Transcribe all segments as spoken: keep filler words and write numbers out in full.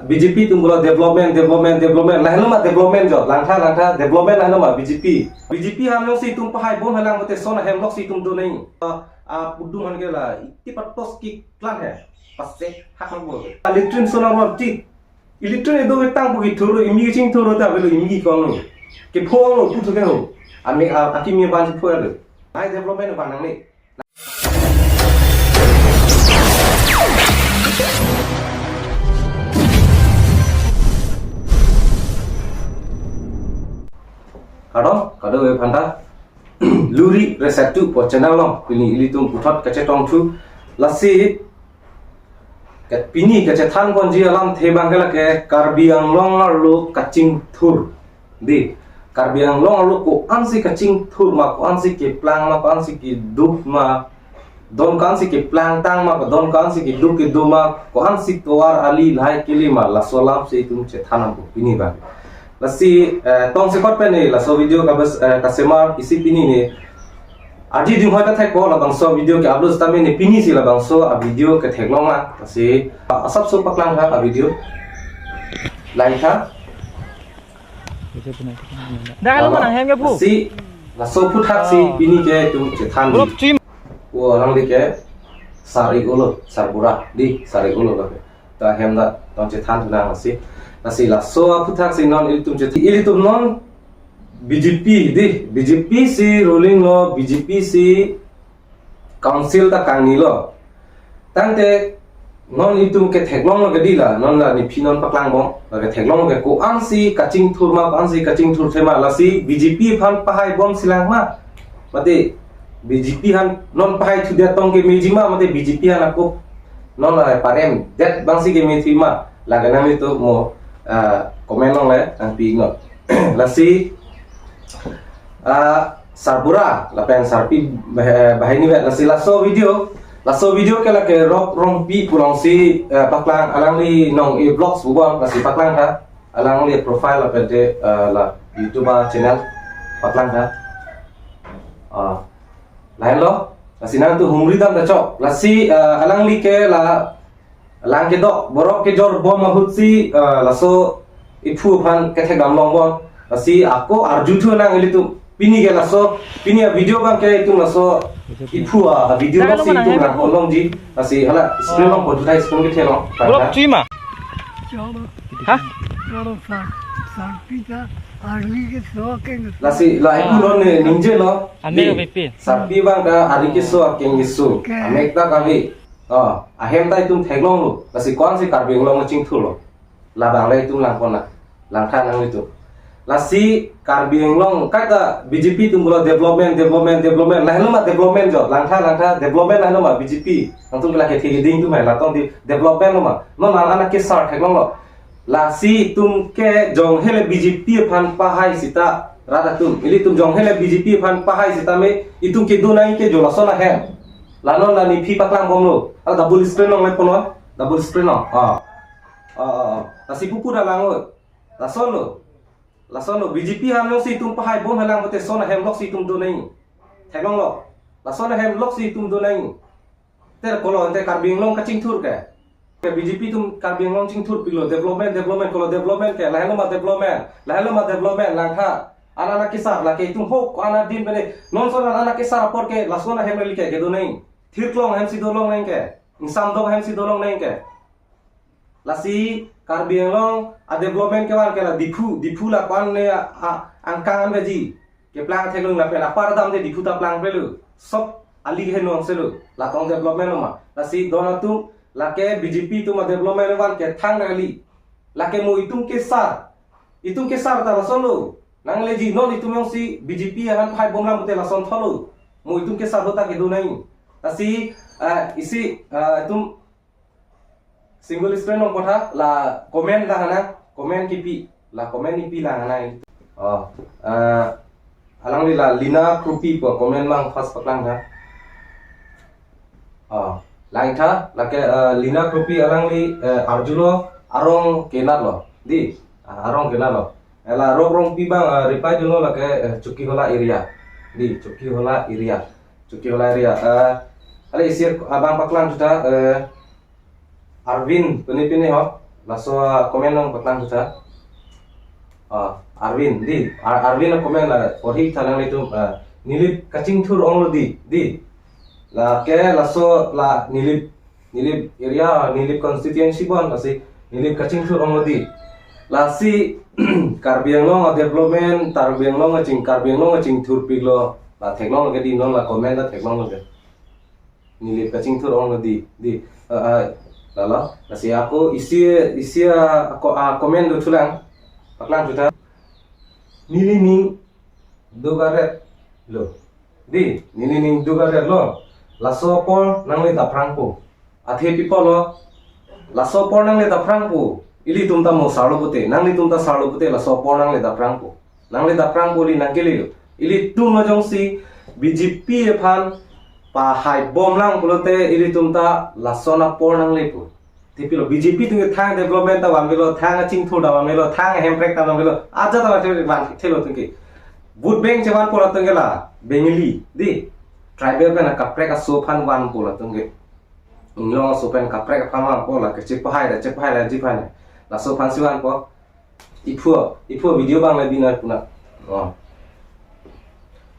B J P atum pulo development, development, development. Lahenlo ma development jo, langtha, langtha, development lahenlo ma B J P. B J P atum jongsi itum pahai bomlang pute lason ahem loksi itum do nangji. A, a, pudum aphan ke la, iti patos keklang he. Passe, hak hak bol. A, latrine lason aron ti. Latrine do tang pu kethur, imi kachingthur ta avelo imi kekong. Kephong lo, pu thuke ho. Ami, a, akimi aphan si pho lo. Lahai development aphan nangne. Kardom, kardom e phanta. Luri Resetu pu channel along pini ilitum puthot kachetongthu. Lasi ke pini kachethan ponji alamthe abang ke lake Karbi Anglong arlo kachingthur. Dei, Karbi Anglong arlo ko-ansi kachingthur ma, ko-ansi keplang ma, ko-ansi keduk ma, don ko-ansi keplangtang ma, don ko-ansi keduk kedo ma, ko-ansi tovar ali lahai kele ma, laso alam si itum chethan nangpo pini abang. Lasi, eh, tongsekot pen ne laso video kabes, eh, kasemar isi pini ne. Arji ding hoi ta thekpo labangso video ke-upload sitame ne pini si labangso a-video ketheklong lang. Lasi, a-, asapso paklangtha a-video. Langtha. Dah, lo mana hem ya, Bu? Lasi, laso aphuthak si Oh. pini ke itum chethan Belum di. Cim. Wo alangli ke sar-ik olo, sarbura, dei, sar-ik olo lake. Ta hem ta tong chethan thunang lasi. Lasi laso aphuthak si non ilitum chet-, ilitum non B J P dei, B J P si ruling lo, B J P si council ta kangni lo. Tangte non itum ketheklong lo ke dei la, non la nephi non paklangbom, la ketheklong lo ke ko-ansi kachingthur ma, ko-ansi kachingthurthe ma, lasi B J P aphan pahai bomsi lang ma. Mate B J P aphan non pahai thudet tong kemeji ma, mate B J P aphan ako non la paremdet abangsi kemeji ma, lake nanglitum mo, ah, comment along le nangpi non. Lasi, ah, sarbura lapen sarpi bah-, bahini vet lasi laso video, laso video ke lake Rok Rongpi pu alongsi, eh, paklang, alangli Nong-e Vlogs pu abang lasi paklangtha. Alangli profile lapen te, eh, la YouTube channel paklangtha. Ah, lahenlo, lasi nangtum humri dam ta chok. Lasi, eh, alangli ke la lang kedok, borok kejor bom ahutsi, eh, laso iphu aphan kethekdam longbom. Lasi ako arjuthu nang ilitum. Pini ke laso, pini a-video abang ke itum laso iphu a-video Dah, lo si mana itum hem lang ya, Bu? Kolongji. Lasi hala screen along Oh. photo thai screen kethe long. Belum cim ah? Coba. Hah? Kalau sang, sang kita arli ke so ke nge- Lasi la itum non ne ningjelo. Ame Dei. P P. Sarpi abang ta arli keso akeng keso. Oke. Amek ta kave. Oh, ahem ta itum theklong lo. Lasi ko-ansi Karbi Anglong chingthur lo. Labang le itum langpon na. Langtha nanglitum. Lasi Karbi Anglong kata B J P atum pulo development, development, development. Lahenlo ma development jo. Langtha, langtha, development lahenlo ma B J P. Nangtum ke lake thik ding atum hai la tong di development lo ma. Non anak anak kesar theklong lo. Lasi itum ke jong hele B J P aphan pahai sita rat atum. Ilitum jong hele B J P aphan pahai sitame itum kedo nangji ke jo lason ahem. La non la nephi paklangbom lo. Al double screen along le pon lo. Double screen along. Ah. Ah, ah, ah. Lasi pupu dah lang lo. Lason lo. Lason lo. B J P atum jongsi itum pahai bomlang pute lason ahem loksi itum do nangji. Theklong lo. Lason ahem loksi itum do nangji. Te kolo ante Karbi Anglong kachingthur ke. Ke B J P atum Karbi Anglong chingthurpi lo, development, development, kolo development ke, lahenlo ma development, lahenlo ma development, langtha. Anak anak kesar, lake itum hok, anak din pene, non lason anak anak kesar apor ke, lason ahem le ke, kedo nangji. Thirklong ahem si dolong nangji ke, ingsam dok ahem si dolong nangji ke. Lasi Karbi Anglong a-development kevan ke la Diphu, Diphu la ko-an ne a, a, angkang an veji. Keplang theklong lapen apar dam te Diphu ta plangple lo. Sop ali henong se lo. La tong development lo ma. Lasi don atum lake B J P atum a-development van kethang kali. Lake mo itum kesar. Itum kesar ta lason lo. Nangleji non itum jongsi B J P aphan pahai bomlang pute lason thotlo. Mo itum kesar ahut ta kedo nangji. Lasi, ah, isi, ah, itum single screen along kotha la comment la hana, comment kipi, la comment kipi la hana. Oh, eh, alangli la Lina Krupi pu comment abang first paklangtha. Oh, langtha, lake, eh, Lina Krupi alangli, eh, arjulo arong kenat lo. Dei, ah, arong kenat lo. Eh, la Rok Rongpi abang, eh, reply dunlo lake, eh, Chokihola area. Dei, Chokihola area. Chokihola area. Eh, ale isi abang paklang juta, eh, Arvin, pene pene ho. Laso a-comment nangpatang tha. Ah, Arvin, di. Ar-, Arvin a-comment la porhi tha nanglitum, ah, Nilip kachingthur onglo di, di. Lake laso la Nilip, Nilip area, Nilip constituency bon, lasi Nilip kachingthur onglo di. Lasi Karbi Anglong a-development, Karbi Anglong aching, Karbi Anglong achingthurpiklo. La theklonglo ke di, non la comment ta theklonglo ke. Nilip kachingthur onglo di, di. Ah, ah, lalo. Lasi ako isi, isi a-, ako, a-comment dothulang. Paklang jutha. Neli ning dogaret lo. Di, neli ning dogaret lo. Laso apor nangle daphrangpo. Athe pi apotlo. Laso apor nangle daphrangpo. Ilitum ta mo sarlo pute, nanglitum ta sarlo pute, laso apor nangle daphrangpo. Nangle daphrangpo, ili nangkele lo. Ilitum ajongsi B J P aphan pahaibomlang pulote ilitum ta lason apor nanglepo. Athe pilo, B J P atum ke thang development ta vanvelo, thang achingthur ta vanvelo, thang hemprek ta vanvelo. Ajat ta vanthelo atum ke. Vote bank chevanpo latum ke la Bengali, di. Tribal pen akaprek aso aphan vanpo latum ke. Inglong aso pen kaprek aphan vanpo, lake chepahai da, chepahai da, chepahai da. Laso aphansi vanpo. Iphu, iphu video abang le binoi puna. Oh.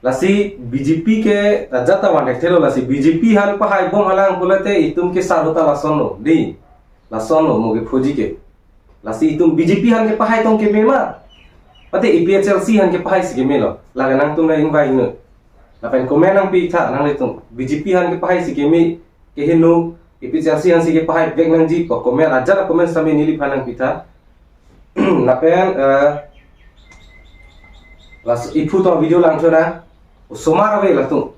Lasi B J P ke ajat ta vanthelo, lasi B J P aphan pahaibomlang pulote itum ke sar ahut ta lasonlo, di. Lasonlo mo kephoji ke. Lasi itum B J P aphan kepahai tong keme ma? Mate A P H L C aphan kepahai si kemelo. Lake nangtum na ingvai inut. Lapen comment nangpi tha nanglitum. B J P aphan kepahai si keme, kehingno, A P H L C aphansi kepahai vek nangji pu comment, ajat a-comment sami neliphan nangpi tha. Lapen, eh, laso iphu to video langthu na. Osomar ave latum.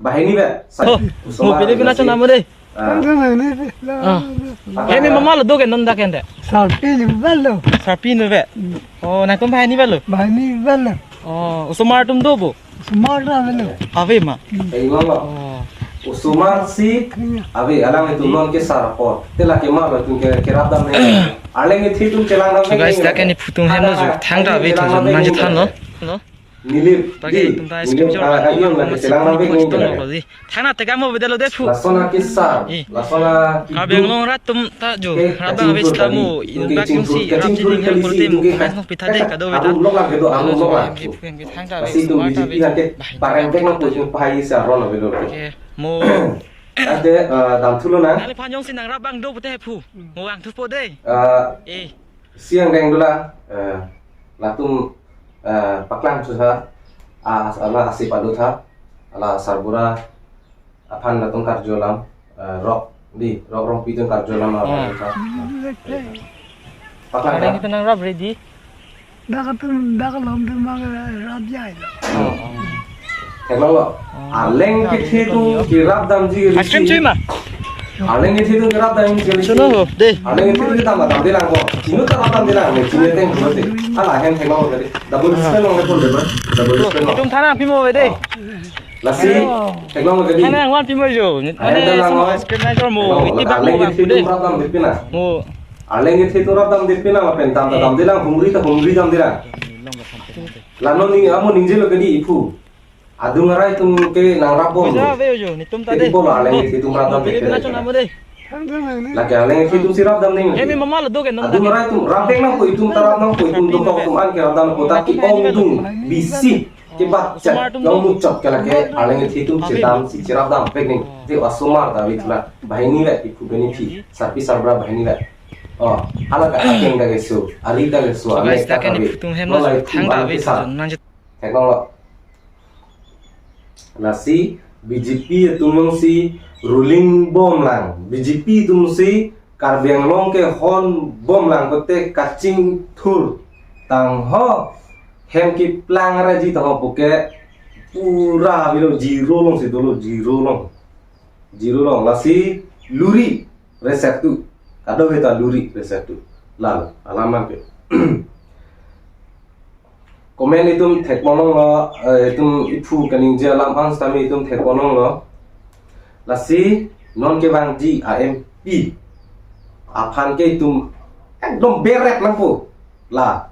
Banghini vet. Sa-, oh, osomar ave, pele pina lasi chonam dei. Ah. Ah. Hemi mama lo do ke non dak ente. Sarpi ni balo. Sarpi nu vet. Hmm. Oh, nangtum banghini vet lo. Banghini balo. Oh, osomar atum do bo. Osomar ta avelo. Ave ma. Hmm. Kaimang lo. Oh. Osomar si ave, alanglitum non ke sar apor. Te lake ma lo atum ke, kerapdam ne. Arleng kethe atum chelang dam. So guys, dak ke neli phu atum hem lo jo. Thangta ave thu jo, nangchethanlo. Lo. Nilip, dak ke di, itum ta Nilip, scripture ah, ah, yang lake chelang dam ne. Thangta tegam mo bedelo dei phu. Lason akesar, eh, lason a Karbi Anglong rat atum ta jo, ke rat abang ave kachingthur, sitamo, kachingthur, in bak yung si kachingthur rap kali si, chini yang itu ke phu nang pita dei, kado beta. Arung lok lake do, arung lok lake. Thangta ave, thangta ave, thangta ave. Lasi itum B J P aphan ke pareng vek nangpo, itum pahai si aron avelo. Oke, mo. Ante, eh, damthulo na. Nangliphan jongsi nangrap abang do pute phu. Mo vangthupo dei. Eh, eh. Si angdeng dolang, eh, latum, eh, paklang jutha, ah, ala asip ado tha, ala sarbura aphan latum karju alam, eh, Rok, di, Rok Rongpi atum karju alam, ah, ado tha. Paklang. Arleng ta, kita nangrap ready. Dak atum, dak alom atum abang rap jai lo. Oh, oh. Theklonglo. Oh. Arleng kethe atum kerap damji. Ice cream chui ma? Arleng kethe atum kerap damji. Suno ho, dei. Arleng kethe atum kedam damdelang ko. Chini ta damdelang, ne chini ateng ho dei. Ala hem theklonglo tadi. Double, ah, spin long le pon dei ba. Double spin long. Itum thana pimo dei. Oh. Lasi, oh, theklonglo tadi. Thana angwan pimo jo. Ahem ane theklonglo. Ice cream na jor mo. Theklonglo. Iti bak mo arleng kethe atum dei. Kerap damde pina. Mo. Arleng kethe atum rap damde pina lapen dam ta, hmm, damdelang, humri ta humri damdelang. La non ning, amo ningjelo ke di iphu. Adung arai atum ke nangrapbom. Bisa ave jo, netum ta dei. Ipo la arleng kethe atum rap damde pina. Pele pina chonam dei. Lake arleng kethe atum si rap dam nang. Hemi mama lo do ke non. Adung arai atum rap dam nangpo, itum ta rap nangpo, itum dokok atum an kerap dampo, ta ke-ongdung bisi kebat chet, long muchot ke lake arleng kethe atum chedam si cherap dam vek nang. Te osomar ta ave thulang. Banghini vet, iphu banghini, sarpi sarbura banghini vet. Oh, hala ka akeng ta keso, ari ta keso, so guys, amek ta dak ke neli kave. Phu atum hem lo jo, thangta ave thu jo, nangchet- Theklonglo. Lasi B J P atum jongsi ruling bomlang, B J P atum si Karbi Anglong kehon bomlang pute kachingthur tang ho, hem keplang raji tang ho puke pura avelo, zero long si dolo, zero long. Zero long, lasi luri reset tu. Kado beta luri reset tu. Lalo, alam abang ke. Comment itum thekponlonglo, eh, itum iphu kaningje alam aphan sitame itum thekponlonglo. Lasi non kevangji a-M P aphan ke itum ekdom beret nangpo. La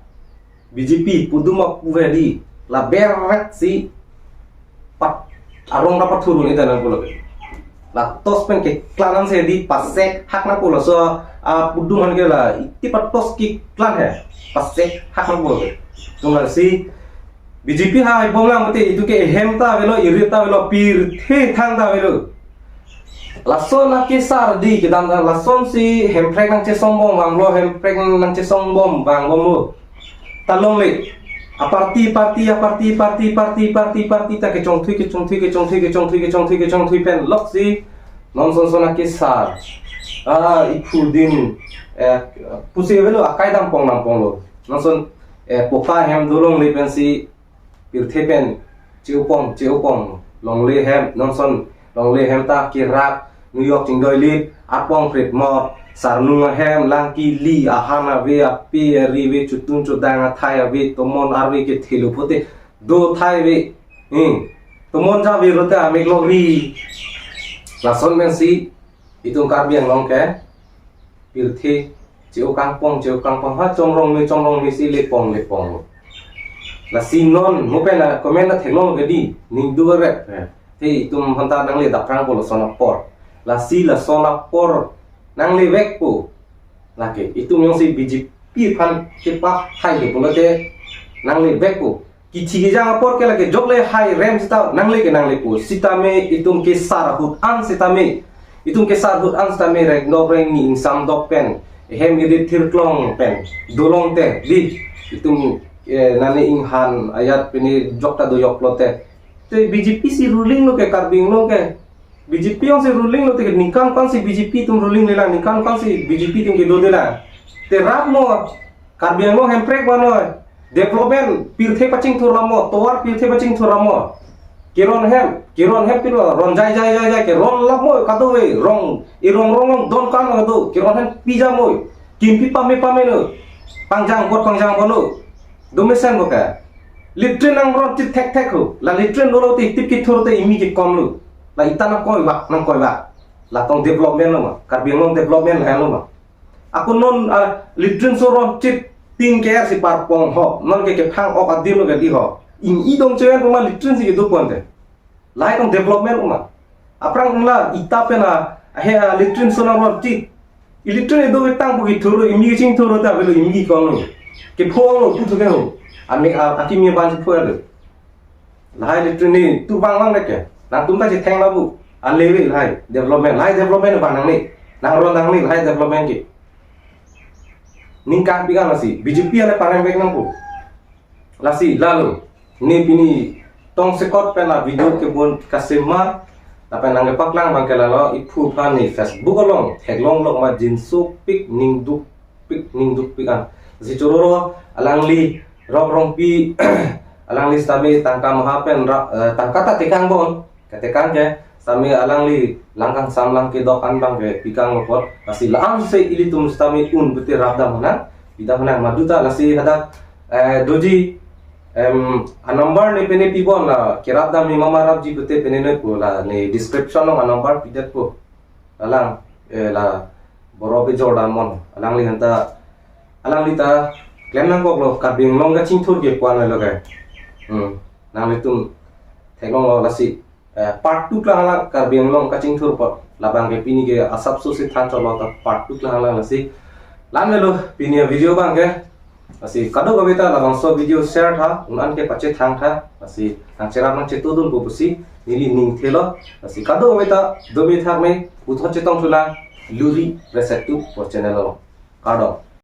B J P pudum apu hedi, la beret si pat arong ta pathurun ita nangpo lake. La tos pen keklan ansi di, pasek hak nangpo laso, ah, pudum han ke la iti pa tos keklan he. Pasek hak nangpo. Tung lasi B J P hai bom lang mate itum ke ehem ta avelo, irit ta avelo, pirthe thang ta avelo. Lason akesar di kedam ta lasonsi Hemprek nangchesong bom vanglo, Hemprek nangchesong bom vangbomlo. Ta longle. A party, party, a party, party, party, party, party ta kechongthui, kechongthui, kechongthui, kechongthui, kechongthui, kechongthui pen loksi non son son akesar. Ah, iphu din, eh, pusi avelo akai dampong damponglo. Non son, eh, poka hem dolongle pensi pirthe pen cheupong, cheupong, longle hem, non son longle hem ta kerap, New York chingdoilit, apong prit mot, sarnung ahem, langki li, ahan ave, ape, ari ave, chutun chudang athai ave, tomon arve kethelo pote, do thai ave, hmm, tomon ja ave lote amek lori. Lason pensi, itum Karbi Anglong ke, pirthe, cheu kangpong, cheu kangpong, ha chongrong me, chongrong me si lepong, lepong. Lasi non, mo pen a comment na theklong ke di, ning du rep, eh. Te itum hanta nangle daprang po lason apor. Lasi lason apor, nanglevekpo. Lake, itum jongsi B J P aphan kepahai le pulote, nanglevekpo. Kithi kijang apor ke lake jokle hai rem sita nangle ke nanglepo. Sitame itum kesar ahut an sitame. Itum kesar ahut an sitame rengdok rengni ingsam dok pen. Hem irit thirklong pen. Dolong te di. Itum, eh, nani inghan ayat pini jok ta doyok lote. Te B J P si ruling lo ke Karbi Anglong ke. B J P jongsi ruling lote ke ningkan kan si B J P atum ruling lelang, ningkan kan si B J P atum kedo lelang. Te rap mo Karbi Anglong Hemprek vanoi. Development pirthe pachingthur lamo, tovar pirthe pachingthur lamo. Keron hem, keron hem pilo, ron jai jai jai jai, keron lamo, kadokave, rong, irong rong rong, don kan kadokave, keron hem pija mo. Kimpi pame pame lo. Pangjang bot pangjang bono. Domesen bo ka. Latrine nang ron chit thek thek ho. La latrine dolo te tip kithur te imi kekom lo. La ita nangkoi bak, nangkoi bak. La tong development lo ma. Karbi Anglong development lo ma. Ako non, ah, latrine so ron chit tin ke si parpong ho. Non ke kephang ok adim lo ke di ho. Ing idong chewen puma latrine si kedo pon te. Lahai tong development lo ma. Aphrang ong la ita pen a, ahe a latrine so nang ron chit. I latrine do tang pu kithur lo, imi chingthur lo ta avelo imi kong lo. Kephong lo pu thu ke ho. Ami a, akimi ban si phu lo. Lahai latrine ni tu bang bang dek ke. Nangtum ta chetheng la bu. Ale ve lahai development, lahai development bang nangne. Nang ron nangne lahai development ke. Ningkan pi kan lasi B J P ale pareng bek nangpo. Lasi lalo. Ne pini tongsekot pen la video kebun kasima. Lapen nangkepaklang abang ke lalo iphu aphan ne Facebook along theklong lok ma jinsopik ningdukpik ningdukpik an. Si chororo alangli Rok Rongpi alangli sitame tangka maha pen ra-, eh, tangka ta tekang bon. Ketekang ke sitame alangli lang kangsam lang kedok an abang ke pikang lo apot. Lasi la-an si ilitum sitame un pute rap dam hanang. Pidam hanang madu ta lasi hadak, eh, doji, em, a number ne pene pibon la kerap dam ni mama rapji pute pene ne pu la ne description along a number pidet po. Alang, eh, la boro pe Jordan mon. Alangli hanta, alangli ta klem nangkok lo, Karbi Anglong kachingthur ke puan lo ke. Hmm. Nanglitum theklong lo lasi, eh, part two klang lang Karbi Anglong kachingthur apot. Labang ke pini ke asap so si than cholo ta part two klang lang lasi. Lam lo pini video abang ke. Lasi kadokave ta labangso video share tha, un an ke pachethang tha, lasi nangcherap nangchetudun pu pusi neli ning thelo, lasi kadokave ta domi thak me, puthot chetong thu lang, Luri Reset Tu po channel lo. Kardom.